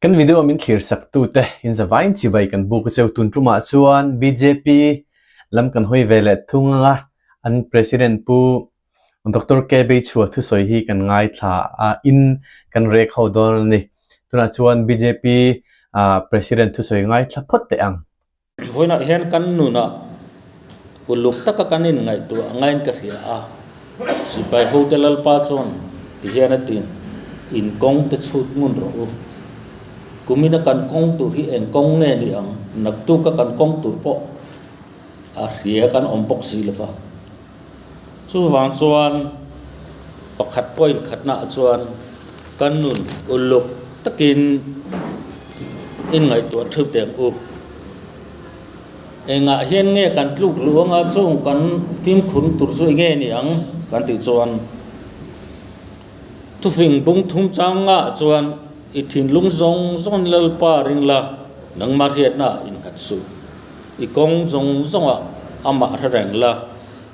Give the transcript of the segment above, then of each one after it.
Kan video min thlir sak tute in zavaiin chibai kan buk a cheu. Tun tumah chuan bjp lam kan hawi ve leh thung anga an President Pu Doctor K Beichhua thusawi hi kan ngaithla a in kan rek ho dawn a ni. Tunah chuan bjp President thusawi ngaithla phawt teh ang. Vawiinah hian kan nunah uluk taka kan inngaihtuah angain ka hria a, sipai hote Lalpa chuan ti hian a tin, In kawng te chhut ngun rawh u. Kumina kan kawng tur hi eng kawng nge ni ang? Naktuka kan kawng tur pawh a hria kan awm bawk si lo va. Chuvang chuan pakhat point khatnaah chuan kan nun uluk takin inngaihtuah theuh teh ang u. Engah hian nge kan tluk luh anga chung kan fimkhur tur chu enge ni ang kan tih chuan thufing bung thum changah chuan i thinlung zawng zawng Lalpa ring la nangmah hriatnaah innghat suh. I kawng zawng zawngah amah hre reng la,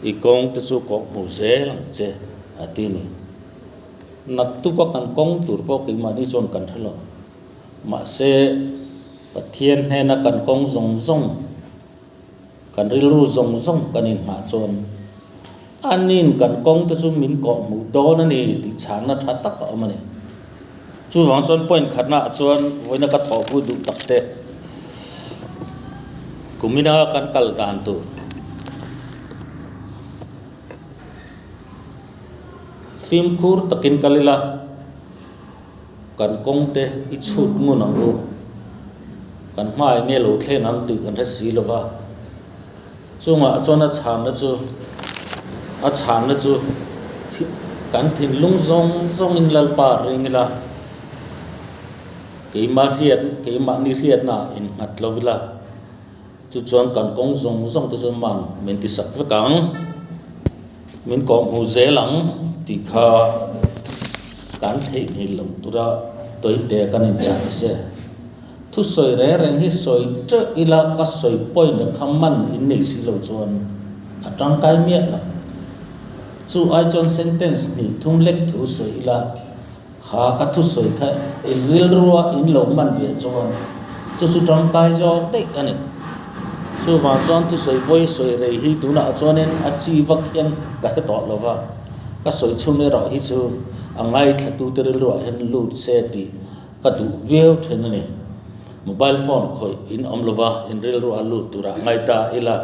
i kawng te chu kawh hmu zel ang che, a ti ni. Naktuka kan kawng tur pawh keimahni chuan kan hre lo. Mahse, Pathian hnena kan kawng zawng zawng, kan rilru zawng zawng kan inhmah chuan anin kan kawng te chu min kawh hmuh dawn a ni tih chhanna tha tak a awm a ni. Chuvang chuan point khatnaah chuan vawiina ka thawhpui duh tak te kumina kan kal dan tur fimkhur takin kal ila kan kawng te i chhut ngun ang u, kan hma eng nge lo thleng ang tih kan hre si lo va, chungah chuan a chhanna chu a chhanna chu kan thinlung zawng zawngin Lalpa ring ila keimah hriat keimahni hriatnaah innghat lo ila chu chuan kan kawng zawng zawng te chu man min ti sak vek ang min kawhhmuh zel ang tih kha kan theihnghilh loh tura tawite kan inchah ni se. Thusawi reng reng hi sawi teuh ila ka sawi point a kha man in nei si lo chuan a tangkai miah lo. Chu ai chuan sentence hnih thum lek thu sawi ila kha ka thusawi kha in rilrua in lo man ve chuan chu chu tangkai zawk daih a ni. Chuvang chuan thusawi pawi sawi rei hi tunah chuanin a chi vak hian ka hre tawh lo va, ka sawi chhun erawh hi chu a ngaithlatute rilruah hian lut se tih Ka duh viau thin a ni. Mobile phone khawih in awm lova in rilru a lut turah ngai ta ila.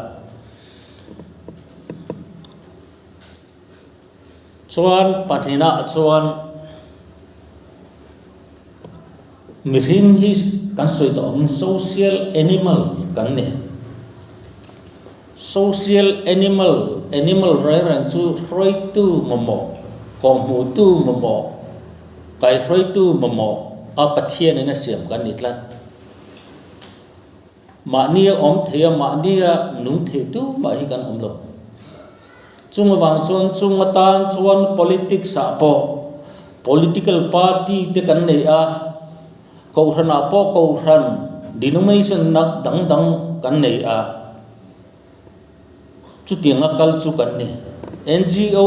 Chuan pahnihna chuan mihring hi kan sawi tawh angin social animal kan ni. Social animal, animal reng reng chu hruaitu mamawh, kawhhmuhtu mamawh, kaihhruaitu mamawh a Pathianin a siam kan ni tlat. Mahnia awm thei a, mahnia nung thei tu mah hi kan awm lo. Chung avang chuan chung atan chuan politics ah pawh political party te kan nei a, Kohhranah pawh kohhran denomination nak dang dang kan nei a, chutianga kal chu kan ni. NGO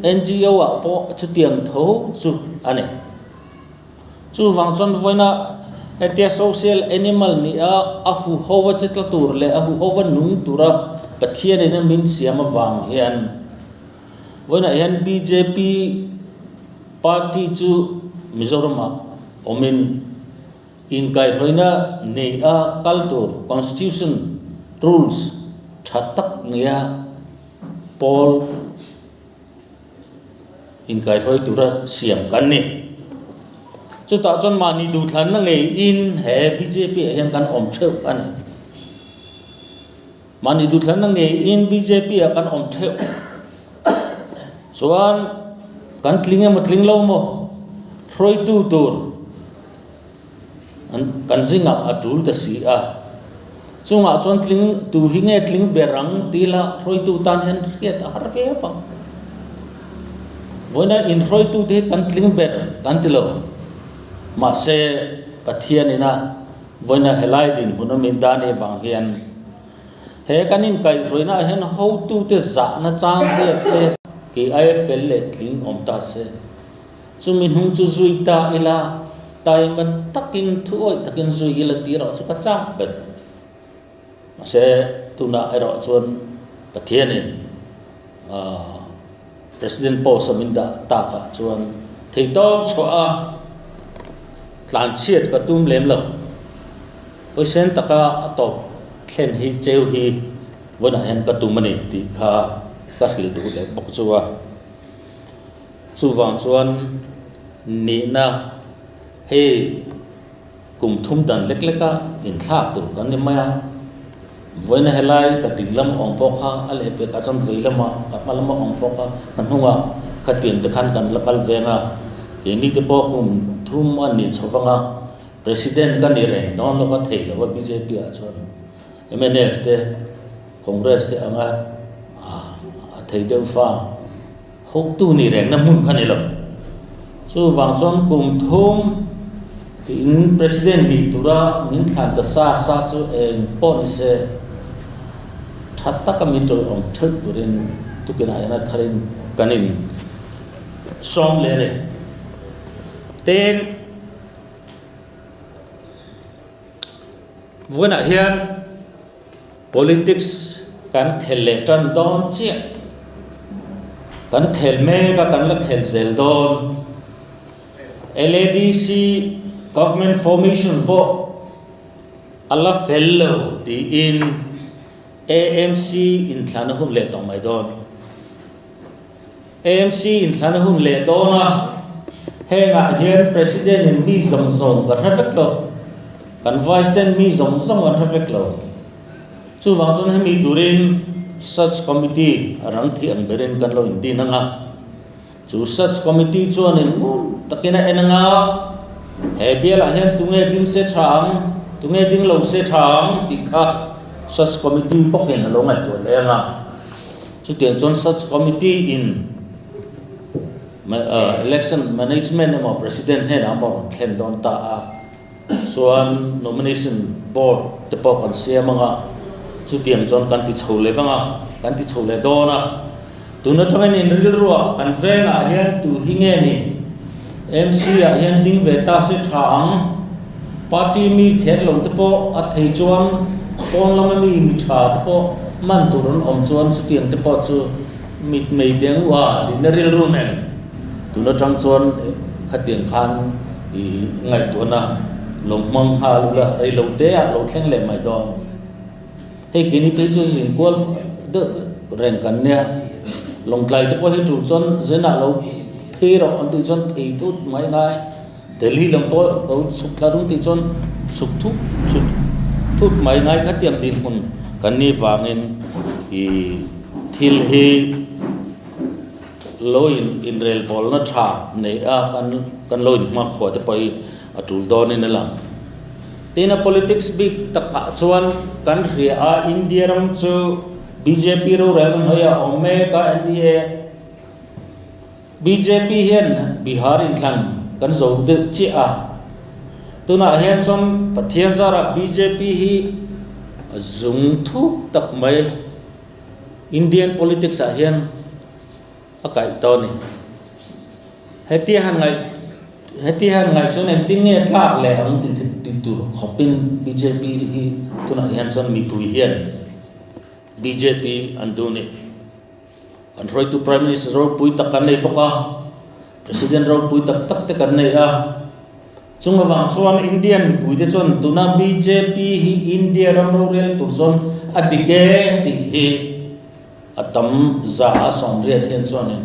NGO ah pawh chutiang tho chu a ni. Chuvang chuan vawiina hetia social animal nih a, a huhova che tla tur leh a huhova nung tura Pathianin a min siam avang hian vawiinah hian bjp party chu Mizoramah awmin inkaihhruaina nei a kal tur constitution rules tha tak nia pawl inkaihhruai tura siam kan ni. Chutah chuan mahni duhthlanna ngeiin he bjp ah hian kan awm theuh a ni. Mahni duhthlanna ngeiin bjp ah kan awm theuh chuan kan tling emaw tling lo maw hruaitu tur an kan zingah a tul ta si a, chungah chuan tling tur hi nge tling ber ang tih ila hruaitu tan hian hriat a har viau ang. Vawiina inhruaitu te hi kan tling ber kan ti lo mahse Pathianin a Vawiina helai dinhmun a min dan avang hian he kan inkaihhruainaah hian hotute zahna chang hriat te kei aia fel leh tling awm ta se. Chumi hnung chu zui ta ila. Taima takin thu awih takin zui ila tih erawh chu ka chak ber. Mahse tunah erawh chuan Pathianin aah President post a min dah takah chuan theihtawp chhuah a tlanchhiat ka tum lem lo. Huaisen taka a tawp thlen hi cheu hi vawiinah hian ka tum a ni tih kha ka hrilh duh leh bawk chu a. Chuvang chuan nihna hei kum thum dan lek leka inthlak tur kan ni mai a, vawiina helai ka ding lam awm pawh kha a lehpekah chuan vei lamah ka hma lama awm pawh kha ka hnungah khatiang te khan kan la kal veng a, keini te pawh kum thum a ni chho vang a, President ka ni reng dawn lova thei lo a bjp ah chuan mnf te Congress te anga a thei deuh fa. Hotu ni rengna hmun kha ni lo. Chuvang chuan kum thum tiin President nih tura min thlan ta sa sa chu eng pawh ni se tha taka min tawihawm theuh turin tukinah hian a tharin kan in sawm leh a ni. Tin, vawiinah hian. Politics kan khel leh tan dawn chiah. Kan khel mek a, kan la khel zel dawn. LADC Government Formation pawh a la fel lo tiin AMC inthlana hun leh tawh mai dawn. AMC inthlana hun leh dawn a, hengah hian President in mi zawng zawng kan hre vek lo, kan Vice ten mi zawng zawng an hre vek lo. Chuvang chuan hemi turin Search Committee a rang thih ang berin kan lo indin ang a, chu Search Committee chuanin ngun takin a en ang a, he bialah hian tunge ding se tha ang, tunge ding lo se tha ang tih kha Search Committee bawkin a lo ngaihtuah leh ang a. Chutiang chuan Search Committee in Election Management emaw President hnenah emaw rawn thlen dawn ta a, chuan Nomination Board te pawh kan siam ang a, chutiang chuan kan ti chho leh vang a, kan ti chho leh dawn a. Tun atangin in rilruah kan vengah hian tu hi nge ni? MC ah hian ding ve ta se tha ang. Party mi kher lo te pawh a thei chuan pawn lama mi mi tha te pawh man tur an awm chuan chutiang te pawh chu mit mei teng u a tihna rilru nen tun atang chuan khatiang khan i ngaihtuahna lo hmang nghal ula rei lo te ah lo thleng leh mai dawn. Hei keini phei chu zingkual deuh reng kan nia, Lawngtlai te pawh hi tul chuan zenah lo phei rawh an tih chuan phei thut mai ngai, Delhi lam pawh lo chhuk thla dun tih chuan chhuk thut chhuk thut mai ngai khatiang dinhmun kan nih vangin ih thil hi lo in inrelbawlna tha neih a kan kan lo inhmakhua te pawh hi a tul dawnin a lang. Tin a politics bik takah chuan kan hria a, India ram chu bjp rorel hnuaiah a awm mek a, NDA bjp hian Bihar inthlan kan zo deuh chiah a, tunah hian chuan Pathian zarah bjp hi a zung thuk tak mai Indian politics ah hian a kaih tawh a ni. Hetia han ngaih hetia han ngaih chuan engtin nge tlak leh ang tih tih tur khawpin bjp hi tunah hian chuan mipui hian bjp an duh a ni. Kan hruaitu Prime Minister ropui tak kan nei bawk a, President ropui tak tak te kan nei a. Chung avang chuan Indian mipuite chuan tuna bjp hi India ram rorel tur chuan a dik e tih hi A tam za a 80 hian chuanin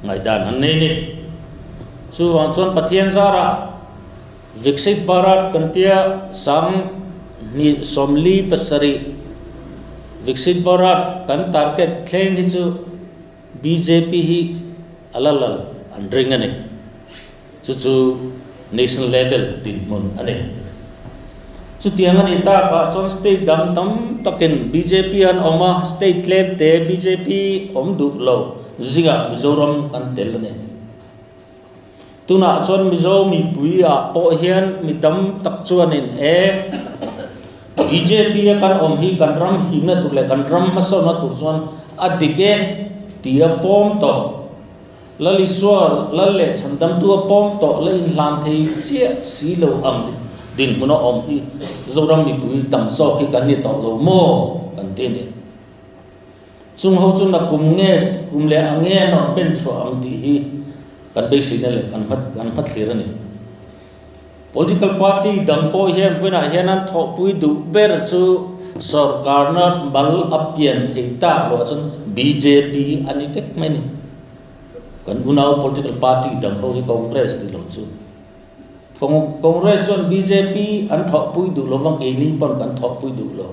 ngaihdan an nei ni. Chuvang chuan Pathian zarah Viksit Bharat kan tia sang hnih 47 Viksit Bharat kan target thleng hi chu bjp hi a la lal an ring a ni. Chu chu national level dinhmun a ni. Chutiang a nih takah chuan state dang tam takin bjp an awm a, state tlem te bjp awm duh lo zingah Mizoram an tel a ni. Tunah chuan Mizo mipui ah pawh hian mi tam tak chuanin e bjp a kan awm hi kan ram himna tur leh kan ram hmasawnna tur chuan a dik e tia pawm tawh. Lal Isua Lal leh Chhandamtu a pawm tawh la inhlan thei chiah si lo ang dinhmun a awm hi Zoram mipui tam zawk hi kan ni tawh lo maw kan ti a ni. Chung ho chu na kum nge kum leh ang nge an rawn pen chhuah ang tih hi kan beiseina leh kan kan hmathlir a ni. Political party dang pawh hian vawiinah hian an thawhpui duh ber chu sorkarna mal a pian thei tak loh ah chuan bjp a ni vek mai a ni. Kan unau political party dang ho hi Congress tih loh chu. Congress chuan bjp an thawhpui duh lo vang keini pawn kan thawhpui duh lo.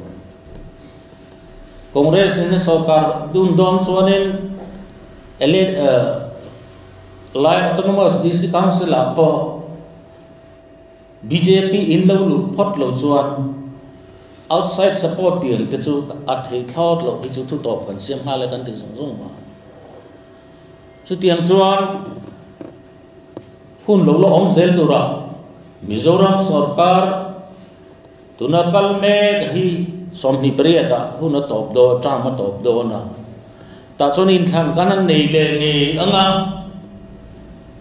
Congress nena sorkar dun dawn chuanin Lai Autonomous District Council ah pawh bjp in lo luh phawt lo chuan outside support tiang te chu a thei thlawt loh hi chu thutawp kan siam nghal e kan ti zung zung a. Chutiang chuan hun lo la awm zel turah Mizoram sorkar Tuna kal mek hi 28 ah hun a tawp dawn, term a tawp dawn a. Tah chuan inthlan kan an nei leh ngei ang a.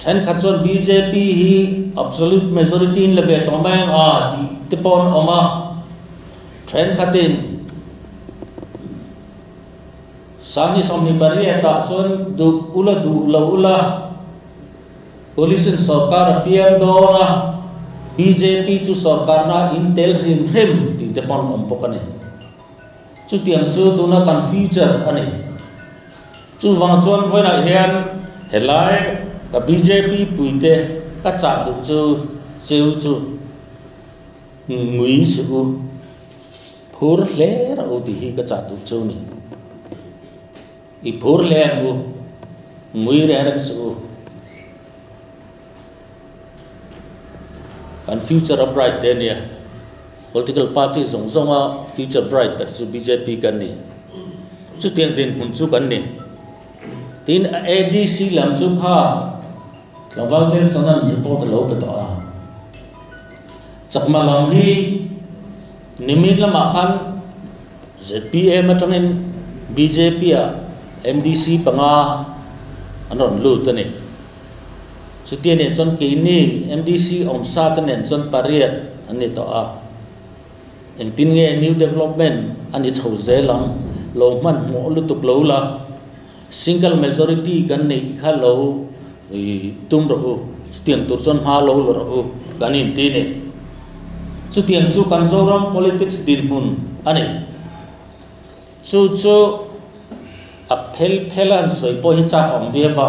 Thenkhat chuan bjp hi absolute majority in la ve tawh mai ang a tih te pawh an awm a. Thenkhatin 28 ah chuan duh ula duh lo ula. Coalition sorkar a piang dawn a, bjp chu sorkarna in tel hrim hrim tih te pawn awm bawk a ni. Chutiang chu tuna kan future a ni. Chuvang chuan vawiinah hian helai ka bjp puite ka chah duh chu cheu chu ngui suh u, phur hle rawh u tih hi ka chah duh chu a ni. I phur hle ang u, ngui reng reng suh u. Kan future a bright te ania. Political party zawng zawnga future bright ber chu bjp kan ni. Chutiang dinhmun chu kan ni. Tin, ADC lam chu kha tlangval Nelson-a'n report a lo pe tawh a. Chakma lam hi nimin lamah khan Zpm atangin bjp ah MDC panga an rawn lut a ni. Chutia nih chuan keini MDC awmsa te nen chuan pariat an ni tawh a. Engtin nge new development a ni chho zel ang lo hmanhmawh lutuk lo la, single majority kan neih kha lo tum rawh u, chutiang tur chuan hma lo la rawh u kan inti a ni. Chutiang chu kan Zoram politics dinhmun a ni. Chu chu a phel phel a han sawi pawh hi chak awm viau va,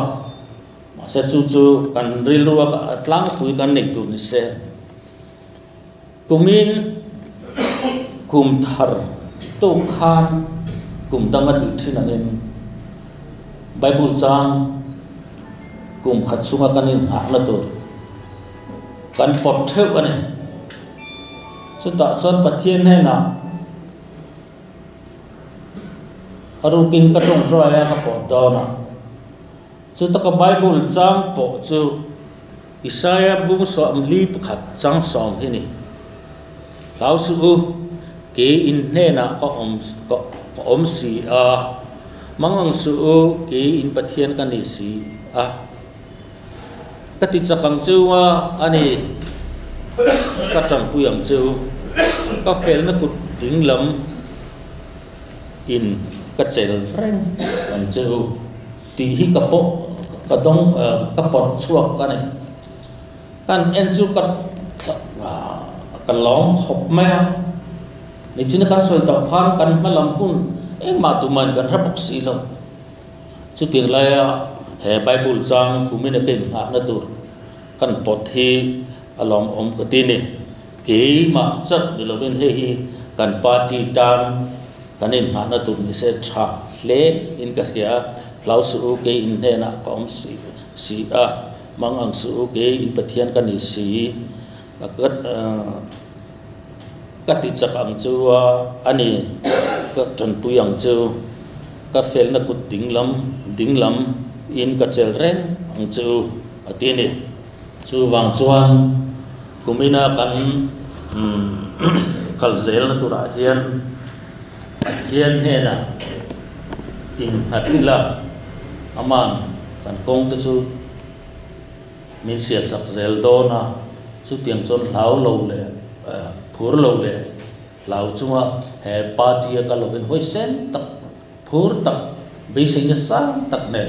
mahse chu chu kan rilru a tlangpui kan neih tur ni se. Kumin kum thar tuk khan kum dang a tih thin angin Bible chang kum khat chhunga kan inghahna tur kan pawt theuh a ni. Chutah chuan Pathian hnenah a rukin ka tawngtai a ka pawt dawn a. Chuta ka Bible chang pawh chu Isaiah bung 41 chang sawm hi ni. Hlau suh u, kei in hnenah ka awm ka awm si a, mangang suh u, kei in Pathian ka ni si a. Ka ti chak ang cheu a, a ni, ka tanpui ang cheu, ka felna kut ding lam in ka chel reng ang cheu. Tih hi ka pawh ka dawng ka pawt chhuak a ni. Kan en chu ka ka lawm khawp mai a. Nichina kan sawi tawh khan kan hma lam hun engmah tumahin kan hre bawk si lo. Chutiang laia he Bible chang kumin a ka inngahna tur kan pawt hi a lawmawm ka ti a ni. Keimah chauh ni lovin hei hi kan party tan kan inngahna tur ni se tha hle in ka hria. Hlau suh u kei in hnenah ka awm si si a, mang ang suh u kei in Pathian ka ni si a ka ka ti chak ang chu a a ni ka tanpui ang chu ka felna kut ding lam ding lam in ka chel reng ang chu a ti a ni. Chuvang chuan kumina kan kal zelna turah hian Pathian hnenah innghat ila aman. Kan kawng te chu min sial sak zel dawn a, chutiang chuan hlau lo leh phur lo leh hlau chunga he party a kal lovin huaisen tak, phur tak, beiseina sang tak nen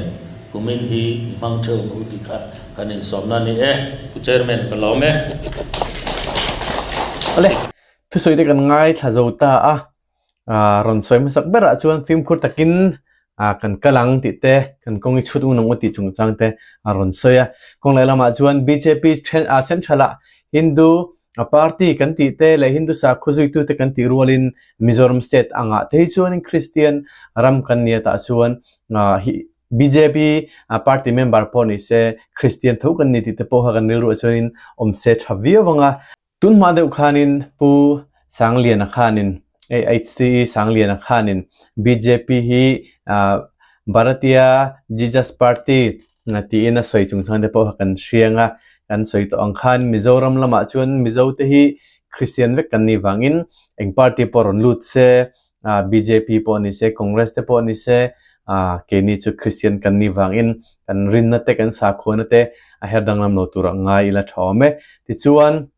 kumin hi i hmang theuh ang u tih kha kan insawmna a ni e. Pu Chairman, ka lawm e. Awle, thusawi te kan ngaithla zo ta a. Rawn sawi hmasak berah chuan fimkhur takin kan kal ang tih te, kan kawng i chhut un ang u tih chungchang te a rawn sawi a. Kawng lehlamah chuan bjp central-ah Hindu party kan tih te leh Hindu sakhaw zuitute kan tih rualin Mizoram state angah te hi chuanin Kristian ram kan nia tah chuan bjp party member pawh ni se Kristian tho kan ni tih te pawh kha kan rilruah chuanin awm se tha viau ang a. Tun hma deuh khanin Pu Sangliana khanin HCE Sangliana khanin bjp hi Bharatiya Jesus Party tiin a sawi chungchang te pawh kha kan hriang a, kan sawi tawh ang khan Mizoram lamah chuan Mizo te hi Christian vek kan nih vangin eng party pawh rawn lut se bjp pawh ni se Congress te pawh ni se keini chu Christian kan nih vangin kan rinna te kan sakhuana te a her danglam lo tur a ngai ila tha awm e. Tichuan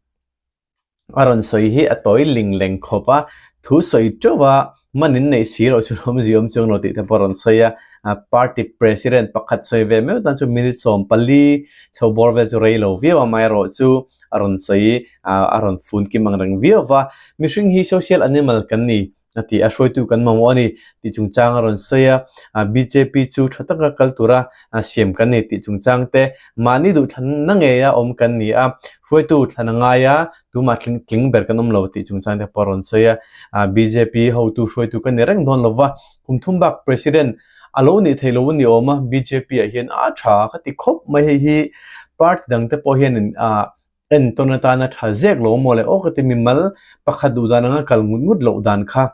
a rawn sawi hi a tawi ling leng khawp a, thu sawi teuh a man in neih si loh chu awmzia awm chuang lo tih te pawh a rawn sawi a, party president pakhat sawi ve meuh tan chu minute 14 chho bawr vel chu rei lo viau a, amaherawhchu a rawn sawi a rawn fun kim ang reng viau va, mihring hi social animal kan ni a ti a, hruaitu kan mamawh a ni tih chungchang a rawn sawi a, bjp chu tha taka kal tura siam kan ni tih chungchang te mahni duhthlanna ngeia awm kan ni a, hruaitu thlan a ngai a, tumah tling tling ber kan awm lo tih chungchang te pawh a rawn sawi a, bjp hotu hruaitu kan ni reng dawn lo va, kum thum bak president a lo nih theih lo a ni awm a, bjp ah hian a tha ka ti khawp mai hei hi party dang te pawh hian ah entawn atana tha zek lo maw le aw ka ti mimal pakhat duh dan anga kal ngut ngut loh dan kha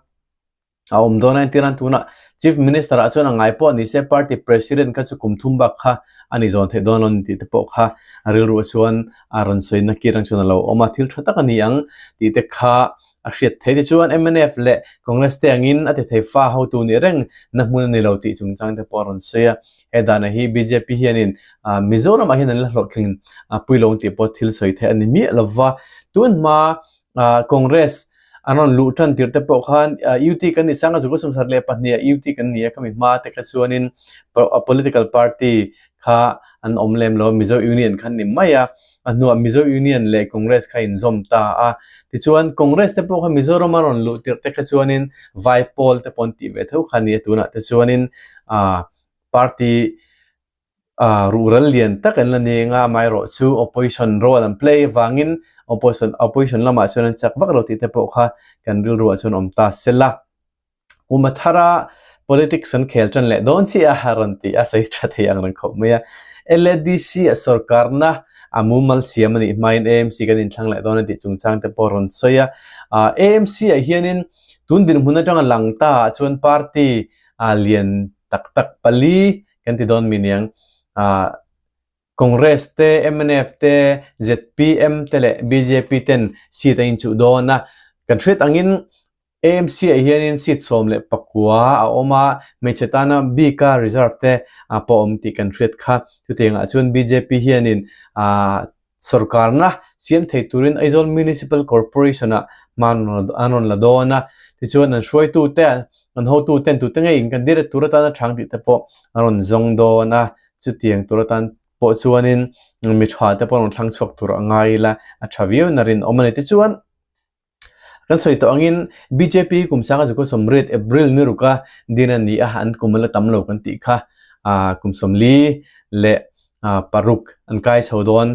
a awm dawn a entir nan tunah chief minister ah chuan a ngai pawh ni se party president kha chu kum thum bak kha a ni zawn theih dawn lo ni tih te pawh kha a rilru ah chuan a rawn sawi na kir ang chuan a lo awm a thil tha tak a ni ang tih te kha a hriat theih tichuan mnf leh Congress te angin a ti thei fa hotu nih reng na hmun a ni lo tih chungchang te pawh a rawn sawi a, he dana hi bjp hianin Mizoramah hian an la hlawhtling puilawng tih pawh thil sawi theih a ni miah lo va, tun hma Congress an rawn luh tan tir te pawh khan UT kan ni sanga zukua 72 ah UT kan ni a khami hma te kha chuanin political party kha an awm lem lo Mizo Union kha an ni mai a, a hnuah Mizo Union leh Congress kha inzawm ta a, tichuan Congress te pawh kha Mizoram a rawn luh tirh te kha chuanin Vai pawl te pawh an tih ve tho kha a ni a, tunah te chuanin ah party ah ruhral lian tak an la ni anga amaherawhchu opposition role an play avangin opposition opposition lamah chuan an chak vak lo tih te pawh kha kan rilruah chuan awm ta sela. Kum a thar a, politics an khel tan leh dawn chiah a rawn ti a, sawi tha thei ang reng khawp mai a. LADC a sorkarna a mumal siam a nih hmain AMC kan inthlang leh dawn a tih chungchang te pawh a rawn sawi a. AMC ah hianin tun dinhmun atanga lang ta ah chuan party lian tak tak pali kan ti dawn mi niang. Congress te, mnf te, zpm te leh bjp ten seat a inchuh dawn a. Kan hriat angin AMC ah hianin seat 19 a awm a, hmeichhe tana bika reserve te pawh a awm tih kan hriat kha. Chutiangah chuan bjp hianin sorkarna siam thei turin Aizawl Municipal Corporation ah hma an rawn la dawn a, tichuan an hruaitute, an hotuten tute ngeiin kan direct tur atana chang tih te pawh an rawn zawng dawn a, chutiang tur atan pawh chuanin mi tha te pawh an rawn thlang chhuak tur a ngai ila a tha viau na rinawm a ni. Tichuan. Kan sawi tawh angin bjp kum sanga zukua 80 April ni ruka din a ni a, an kum a la tam lo kan tih kha kum 46 an kai chho dawn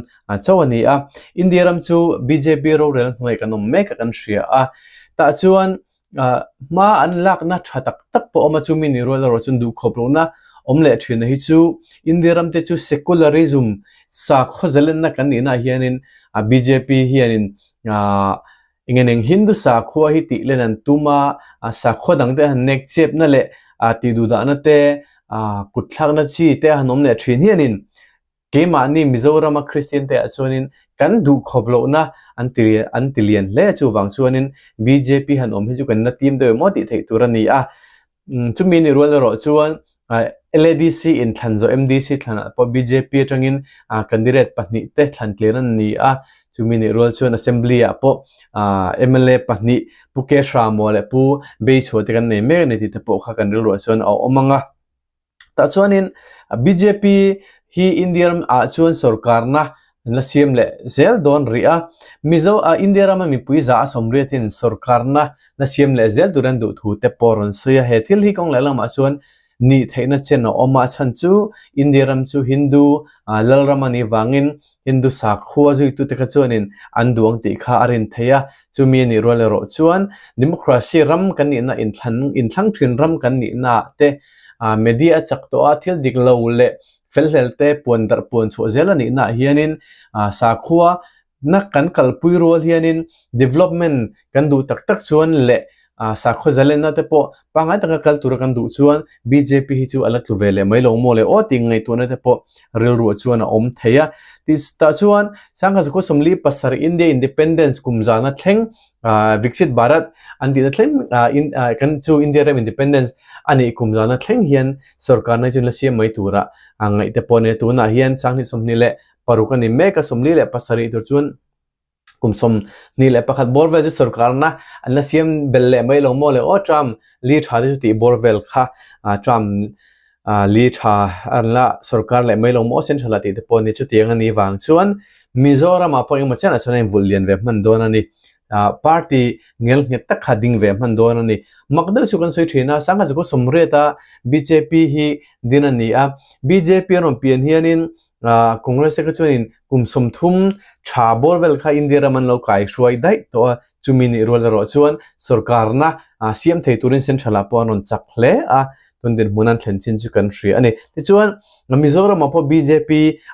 chauh a ni a. India ram chu bjp rorel hnuai kan awm mek a kan hria a, tah chuan hma an lakna tha tak tak pawh a awm a, chumi ni rual erawh chuan duhkhawp lohna awm leh thin a hi chu India ram te chu secularism sakhaw zalenna kan nihna ah hianin bjp hianin Ahh eng eng Hindu sakhua hi tih len an tum a, sakhua dang te han nek chepna leh ah tih duh dahna te ah kut thlakna chi te a han awm leh thin hianin keimahni Mizorama Kristian te ah chuanin kan duh khawp lohna an ti an ti lian hle chuvang chuanin bjp han awm hi chu kan la tim deuh emaw tih theih tur a ni a. Chumi ni rual erawh chuan. LADC inthlan zawh MDC thlanah pawh bjp atangin candidate pahnihte thlan tlian an ni a, chumi nih rual chuan Assembly ah pawh mla pahnih Pu Keshramua leh Pu Beichhua te kan nei mek a ni tih te pawh kha kan rilruah chuan a awm ang a. Tah chuanin bjp hi India ram ah chuan sorkarna an la siam leh zel dawn rih a, Mizo ah India rama mipui za a sawmriatin sorkarna la siam leh zel tur an duh thu te pawh rawn sawi a, he thil hi kawng leh lamah chuan nih theihna chen a awm a, a chhan chu India ram chu Hindu lalram a nih vangin Hindu sakhua zuitute kha chuanin an duh ang tih kha a rin theih a, chumi a nih rual erawh chuan democracy ram kan nihna inthlan inthlang thin ram kan nihna ah te media a chak tawh a, thil dik lo leh felhlel te puan darh puan chhuah zel a nihna ah hianin sakhua na kan kalpui rual hianin development kan duh tak tak chuan leh sakhaw zalenna te pawh pangngai taka kal tura kan duh chuan bjp hi chu a la tlu ve leh mai lo maw le aw tih ngaihtuahna te pawh rilruah chuan a awm thei a. Tah chuan Sangha Zakua Sawmli pasarih India Independence kum zana thleng Viksit Bharat an tihna thleng kan chu India ram Independence a nih kum zana thleng hian sorkarna hi chu la siam mai tura ngaih te pawh a ni a. Tunah hian Sanghnih 26 a ni mek a, 47 tur chuan Kum 21 bawr vel chu sorkarna an la siam belh leh mai lo maw le aw term li tha te chu tih bawr vel kha term li tha an la sorkar leh mai lo maw central ah tih te pawh a ni chutiang a nih vang chuan Mizoram ah pawh engemaw chian ah chuan a invulh lian ve hman dawn a ni party ngel nghet tak kha ding ve hman dawn a ni mak deuh chu kan sawi thin a sangha chu 80 a bjp hi din a ni a bjp an rawn pian hianin Congress te kha chuanin kum 30 tha bawr vel kha India ram an lo kai hruai daih tawh a, chumi nih rual erawh chuan sorkarna siam thei turin central ah pawh an rawn chak hle a, tun dinhmun an thlen chin chu kan hria a ni. Tichuan Mizoram ah pawh bjp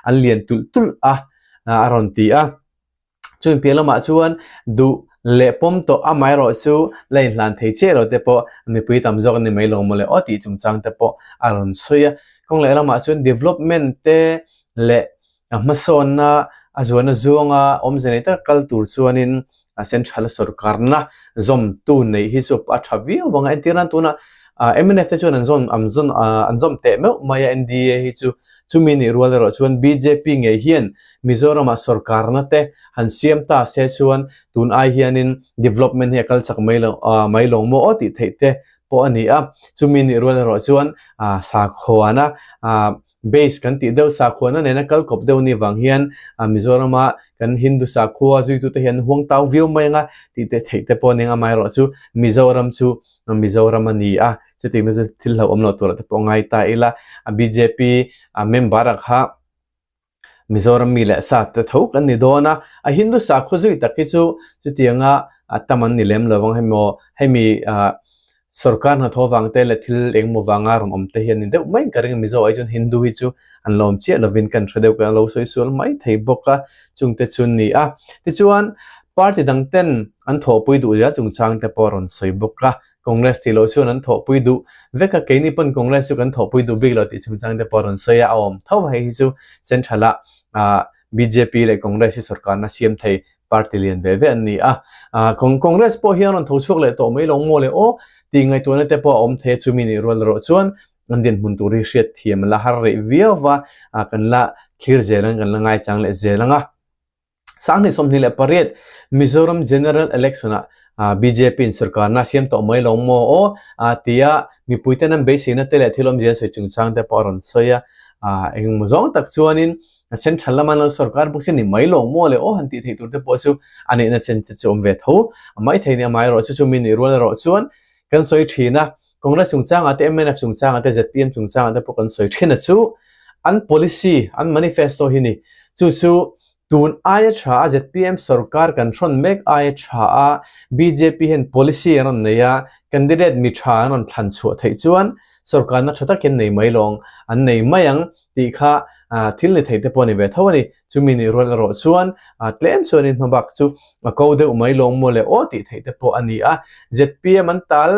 an lian tulh tulh a a rawn ti a. Chumi piah lamah chuan duh leh pawm tawh amaherawh chu la inhlan thei chiah lo te pawh mipui tam zawk a ni mai lo maw le aw tih chungchang te pawh a rawn sawi a. Kawng leh lamah chuan development te leh hmasawnna a zuana zawnga awmze nei taka kal tur chuanin central sorkarna zawmtu neih hi chu a tha viau vang a. Entir nan tunah mnf te chuan an zawm an zawn an zawm teh meuh mai a NDA hi chu. Chumi nih rual erawh chuan bjp ngei hian Mizoramah sorkarna te han siam ta se chuan tun ai hianin development hi a kal chak mai lo mai lo maw aw tih theih te pawh a ni a. Chumi nih rual erawh chuan sakhuana base kan tih deuh sakhuana nena kal kawp deuh ni vang hian Mizorama kan Hindu sakhua zuitute hian huang tau viau mai anga tih te theih te pawh a ni ang amaherawh chu Mizoram chu Mizoram a ni a, chutiang chu thil hlauhawm loh turah te pawh ngai ta ila bjp member a kha Mizoram mi leh sa te tho kan ni dawn a, a Hindu sakhaw zui tak hi chu chutianga tam an ni lem lo vang hemi hemi sorkar hnathawh vang te leh thil engemaw vanga rawn awm te hi an ni deuh mai ka ring a, Mizo ai chuan Hindu hi chu an lo awm chiah lovin kan hre deuh kan lo sawi sual mai thei bawk a, chungte chu an ni a. Tichuan party dang ten an thawhpui duh zel chungchang te pawh a rawn sawi bawk a, Congress tih loh chuan an thawhpui duh vek a, keini pawn Congress chu kan thawhpui duh bik lo tih chungchang te pawh a rawn sawi a, a awm tho a, hei hi chu Central ah bjp leh Congress hi sorkarna siam thei party lian ve ve an ni a, Congress pawh hian rawn tho chhuak leh tawh mai lo maw le aw tih ngaihtuahna te pawh a awm thei a, chumi nih rual erawh chuan an dinhmun tur hi hriatthiam a la har rih viau va, kan la thlir zel ang, kan la ngaichang leh zel ang a. 2028 Mizoram General Election ah bjp in sorkarna a siam tawh mai lo maw aw tia mipui ten an beiseina te leh thil awmzia an sawi chungchang te pawh a rawn sawi a, engemaw zawng tak chuanin central lama an lo sorkar bawk si ni mai lo maw le aw han tih theih tur te pawh chu a neihna chen te chu awm ve tho maithei ni amaherawhchu chu chumi nih rual erawh chuan kan sawi thin a, Congress chungchangah te mnf chungchangah te zpm chungchangah te pawh kan sawi thin a chu an policy an manifesto hi ni chu chu Tun aia tha a zpm sorkar kan hrawn mek aia tha a bjp hian policy an rawn nei a, candidate mi tha an rawn thlan chhuah theih chuan sorkarna tha takin nei mai lawng an nei mai ang tih kha thil ni thei te pawh a ni ve tho a ni. Chumi nih rual erawh chuan tlem chuanin hmabak chu a ko deuh mai lawng maw le aw tih theih te pawh a ni a. Zpm an tal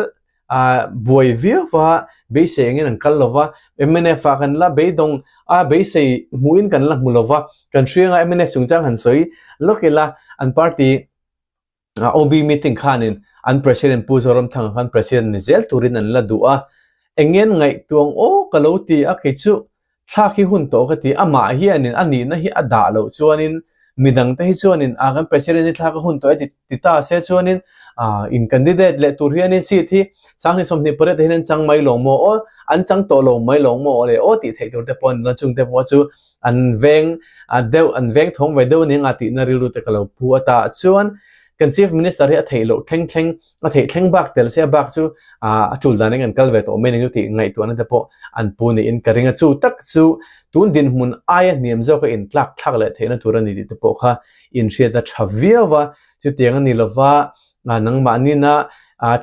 a buai viau va, beisei angin an kal lo va, mnf ah kan la beidawng a, beisei hmuhin kan la hmu lo va, kan hrianga mnf chungchang han sawi lawk ila, an party OB meeting khanin an president Pu Zoramthanga khan president ni zel turin an la duh a. Engen ngaihtuang aw ka lo ti a kei chu thlak hi hun tawh ka ti amah hianin a nihna hi a dah loh chuanin midangte hi chuanin a kan president hi thlak a hun tawh e ti ti ta se chuanin ah in candidate leh tur hianin seat hi 2028 ah hian an chang mai lawng maw aw an chang tawh lo mai lawng maw aw le aw tih theih tur te pawh a ni lo chungte pawh chu an veng ah deuh an veng thawng ve deuh a ni ang a tihna rilru te ka lo pu a ta chuan kan chief minister hi a theih loh thleng thleng A theih thleng bak tel se a bak chu a tul dan in an kal ve tawh mai ning chu tih ngaihtuahna te pawh an pu niin ka ring a. Chu tak chu tun dinhmun aia hniam zawka intlak thlak leh theihna tur a ni tih te pawh kha inhriat a tha viau a. Chutiang a ni lova nangmahnina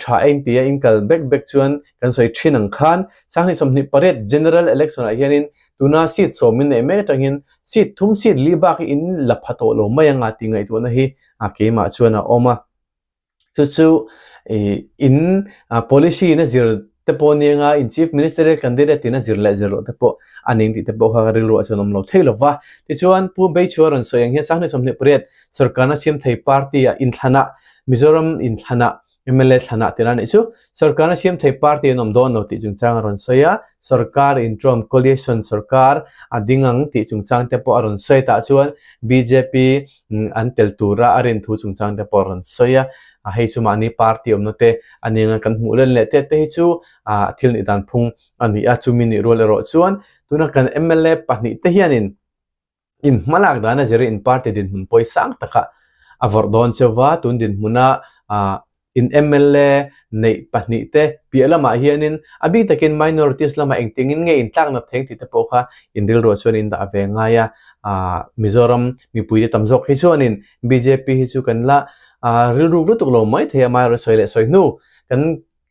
tha eng tia in kal bek bek chuan kan sawi thin ang khan 2028 General Election ah hianin tuna seat sawm in neih mek atangin seat thum seat li bak hi in la pha tawh lo mai anga tih ngaihtuahna hi keimah chuan a awm a. Chu chu in policy in a zir te pawh nia nga in chief ministerial candidate in a zir leh zir loh te pawh a ning tih te pawh kha ka rilru ah chuan awm lo thei lo va. Tichuan Pu Beichhua rawn sawi ang hian 2028 sorkarna siam thei party ah inthlanah Mizoram inthlanah mla thlanah tih la nih chu sorkarna siam thei party an awm dawn lo tih chungchang a rawn sawi a, sorkar inṭawm coalition sorkar a ding ang tih chungchang te pawh a rawn sawi tah chuan bjp an tel tura a rin thu chungchang te pawh a rawn sawi a, hei chu mahni party awmna te a ni anga kan hmuh len leh te te hi chu thil nih dan phung a ni a, chumi nih rual erawh chuan tuna kan mla pahnihte hianin in hmalak dan a zir in party dinhmun pawi sang takah a vawrh dawn chauh va, tun dinhmuna In mla neih pahnihte piah lamah hianin a bik takin minorities lamah engtiangin nge intlakna theng tih te pawh kha in rilruah chuan in dah ve ngai a. Mizoram mipuite tam zawk hi chuanin bjp hi chu kan la rilruk lutuk lo mai thei a, amaherawhchu sawi leh sawi hnu kan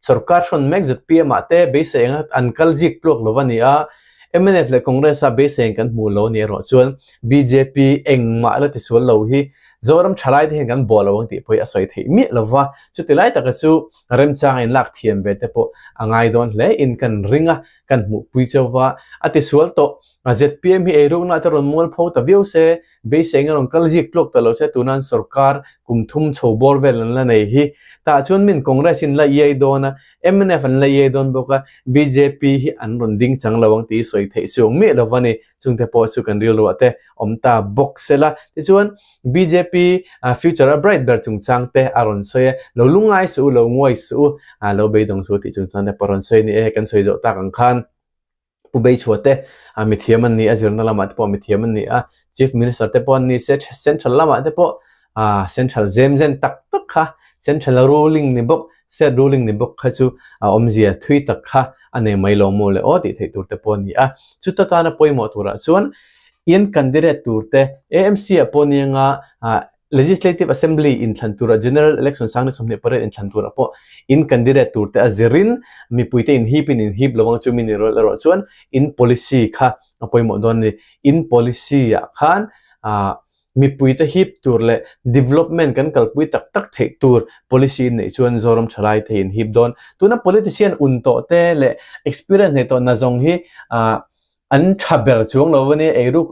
sorkar hrawn mek zpm ah te beisei anga an kal zik tluak lo a ni a, mnf leh Congress a beisei ang kan hmuh lo a ni erawh chuan bjp engmah la tisual lo hi Zoram thalai te hian kan bawh lo ang tih pawh hi a sawi theih miah lo va, chuti lai taka chu remchang a inlak thiam ve te pawh a ngai dawn hle in kan ring a, kan hmuhpui chauh va, a tisual tawh. Zpm hi eirukna te rawn mual pho ta viau se, beisei eng a rawn kal zik tluak ta lo se, tuna an sorkar kum thum chho bawr vel an la nei hi. Tah chuan min Congress in la iai dawn a, mnf an la iai dawn bawk a, bjp hi an rawn ding chang lo ang tih hi sawi theih chuang miah lo va ni. Chungte pawh chu kan rilruah te awm ta bawk sela. Tichuan, bjp future a bright ber chungchang te a rawn sawi a, lo lungngai suh u, lo nguai suh u, lo beidawng suh u tih chungchang te pawh a rawn sawi a ni e. Kan sawi zawh tak ang khan Pu Beichhua te mithiam an ni a, zirna lamah te pawh mithiam an ni a, Chief Minister te pawh an ni se, Central lamah te pawh Central zem zen tak tak kha, Central ruling ni bawk, State ruling ni bawk kha chu a awmzia thui tak kha a nei mai lo maw le aw tih theih tur te pawh a ni a. Chuta tana pawimawh turah chuan in candidate tur te AMC ah pawh ni anga Legislative Assembly inthlan turah General Election 2028 inthlan turah pawh in candidate tur te a zirin mipui te inhip in inhip lo ang chu mi ni rual erawh chuan in policy kha a pawimawh dawn a ni. In policy ah khan Mipuite hip tur leh development kan kalpui tak tak theih tur policy in neih chuan Zoram thalai thei in hip dawn. Tuna politician un tawh te leh experience nei tawh nazawng hi an tha ber chuang lo a nia, eiruk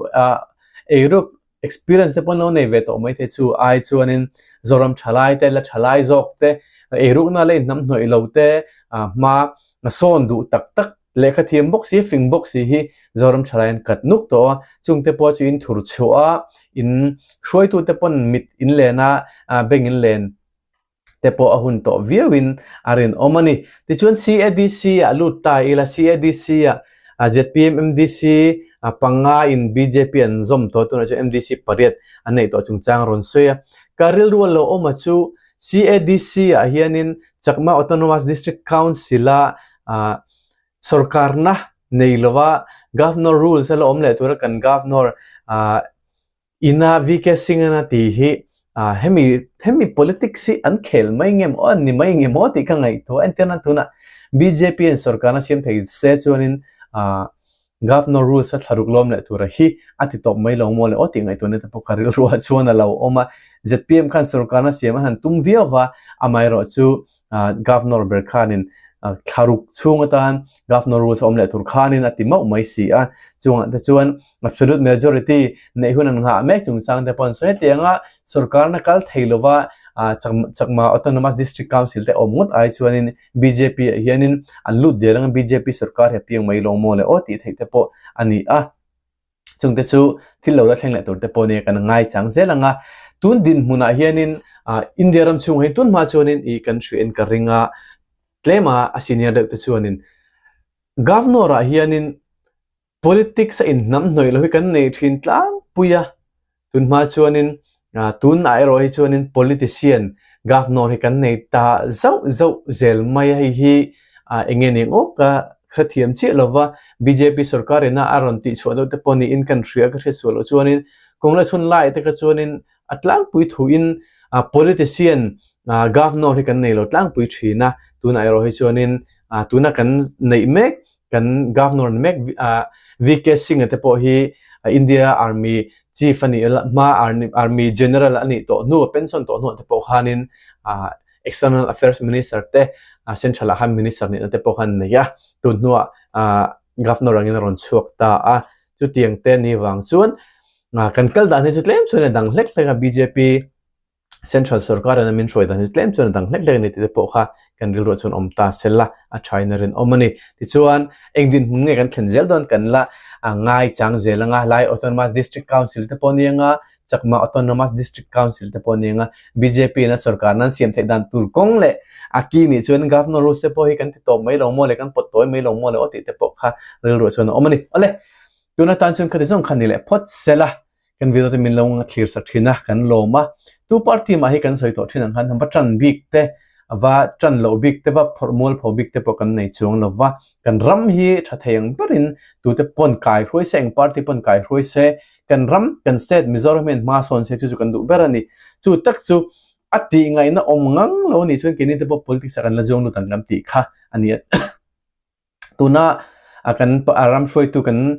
eiruk experience te pawh an lo nei ve tawh maithei chu ai chuanin Zoram thalai te la thalai zawk te eirukna leh inhnamhnawih lo te hma sawn duh tak tak Lehkha thiam bawk si, fing bawk si hi Zoram thalai an kat nuk tawh a, chungte pawh chu in thur chhuah a, in hruaitute pawn mit in len a, beng in len te pawh a hun tawh viauin a rinawm a ni. Tichuan CADC ah lut ta ila, CADC ah zpm MDC panga in bjp an zawm tawh a, tunah chuan MDC pariat an neih tawh chungchang a rawn sawi a. Ka rilru a lo awm a chu CADC ah hianin Chakma Autonomous District Council a sorkarna nei lova Governor rules a la awm leh tura kan Governor ina VK Singh a tih hi hemi hemi politics hi an khel mai nge maw an ni mai nge maw tih ka ngaihtuah entir nan tunah bjp in sorkarna siam thei se chuanin Governor rules a thlaruk lawm leh tura hi a ti tawp mai lo maw le aw tih ngaihtuahna te pawh ka rilruah chuan a lo awm a. Zpm khan sorkarna siam a han tum viau va, amaherawh chu Governor ber khanin thlaruk chhung atan Governor rules a awm leh tur khanin a ti mauh mai si a. Chungah te chuan absolute majority neih hun an nghah mek chungchang te pawh an sawi hetiang a, sorkarna kal thei lova. Chakma Autonomous District Council te awm ngawt ai chuanin bjp ah hianin an lut der anga bjp sorkar hi a piang mai lo maw le aw tih theih te pawh a ni a. Chungte chu thil lo la thleng leh tur te pawh nia kan ngai chang zel ang a. Tun dinhmunah hianin India ram chhungah hian tun hma chuanin ih kan hriain ka ring a, tlema a senior deuh te chuanin Governor ah hianin Politics a inhnamhnawih lo hi kan nei thin tlangpui a, tunhma chuanin tunah erawh hi chuanin politician governor hi kan nei ta zauh zauh zel mai a, hei hi eng nge ning awk a hrethiam chiah lo va, bjp sorkar ina a rawn tihchhuah deuh te pawh niin kan hria ka hriatsuah loh chuanin Congress hun lai te kha chuanin a tlangpui thuin politician governor hi kan nei lo tlangpui thin a, tunah erawh hi chuanin tuna kan neih mek Kan Governor ni mek VK Singh-a te pawh hi India Army Chief a nih hma Army General a nih tawh hnu, a pension tawh hnuah te pawh khanin External Affairs Minister te Central ah khan Minister nihna te pawh khan a nei a, tun hnuah Governor angin a rawn chhuak ta a. Chutiang te ni vang chuan kan kal dan hi chu tlem chuan a dang hlek hlek a, bjp Central sorkar in a min hruai dan hi tlem chuan a dang hlek hlek a ni tih te pawh kha kan rilruah chuan awm ta sel a, a thain a rinawm a ni. Tichuan, eng dinhmun nge kan thlen zel dawn kan la ngai chang zel anga, Lai Autonomous District Council te pawh a ni anga, Chakma Autonomous District Council te pawh a ni anga, bjp in a sorkar nan siam theih dan tur kawng leh a ki nih chuan Governor Rose te pawh hi kan ti tawp mai lo maw le, kan pawt tawi mai lo maw le aw tih te pawh kha rilruah chuan a awm a ni. Awle, tun atan chuan khati zawng kha ni leh phawt sel a. Kan video te min lo thlir sak thin a, kan lawm a. Tu party mah hi kan sawi tawh thin ang khan va tan bik te, va tan loh bik te, va phawrh mual pho bik te pawh kan nei chuang lo va. Kan ram hi tha thei ang berin tute pawn kai hruai se, eng party pawn kai hruai se, kan ram, kan state Mizoram hian hma sawn se chu chu kan duh ber a ni. Chu tak chu a tih ngaihna awm ngang lo a nih chuan keini te pawh politics ah kan la zuang lut ang kan tih kha a ni a. Tuna kan ram hruaitu kan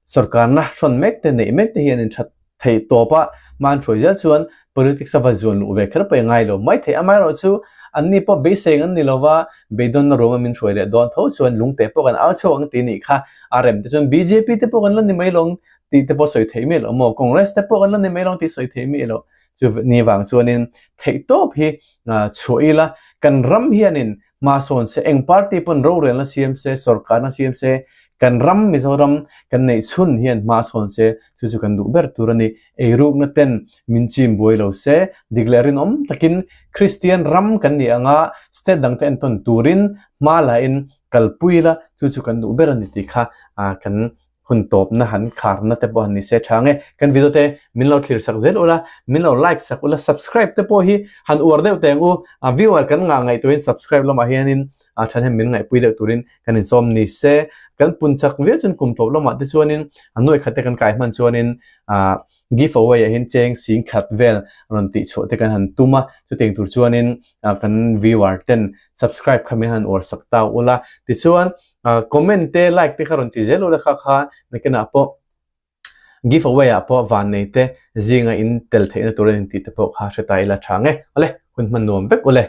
sorkarna hrawn mek te neih mek te hian in that theih tawp a, hma an hruai zel chuan politics a va zuan luh ve kher pawh i ngai lo mai thei. Amaherawhchu anni pawh beisei ang an ni lo va, beidawnna ruam a min hruai leh dawn tho chuan lungte pawh kan au chhuak ang tih nih kha a rem te chuan bjp te pawh kan la ni mai lo ang tih te pawh sawi theih miah lo maw, Congress te pawh kan la ni mai lo ang tih sawi theih miah lo. Chu ni vang chuanin theihtawp hi chhuah ila kan ram hianin Hma sawn se, eng party pawn rorelna siam se, sorkarna siam se, kan ram Mizoram kan neih chhun hian hma sawn se, chu chu kan duh ber tur a ni. Eirukna ten min chim buai lo se, dik leh rinawm takin Kristian ram kan nih anga state dangte entawn turin hma la in kalpui la, chu chu kan duh ber a ni tih kha kan Hun tawpna han kharna te pawh han ni se tha nge. Kan video te min lo thlir sak zel ula, min lo like sak ula, subscribe te pawh hi han uar deuh teng u. A viewer kan ngah ngaihtuahin subscribe lamah hianin a than hian min ngaihpui deuh turin kan insawm ni se. Kan pun chak viau chuan kum tawp lamah te chuanin a nuai khat te kan kai hman chuanin ah give away ah hian cheng sing khat vel rawn tih chhuah te kan han tum a. Chutiang tur chuanin kan viewer ten subscribe kha min han uar sak ta ula. Tichuan Comment te like te kha rawn ti zel ula kha kha nakinah pawh give away ah pawh van nei te zinga in tel theihna tur a ni tih te pawh kha hre ta ila tha ang e. Awle, hun hman nuam vek ule.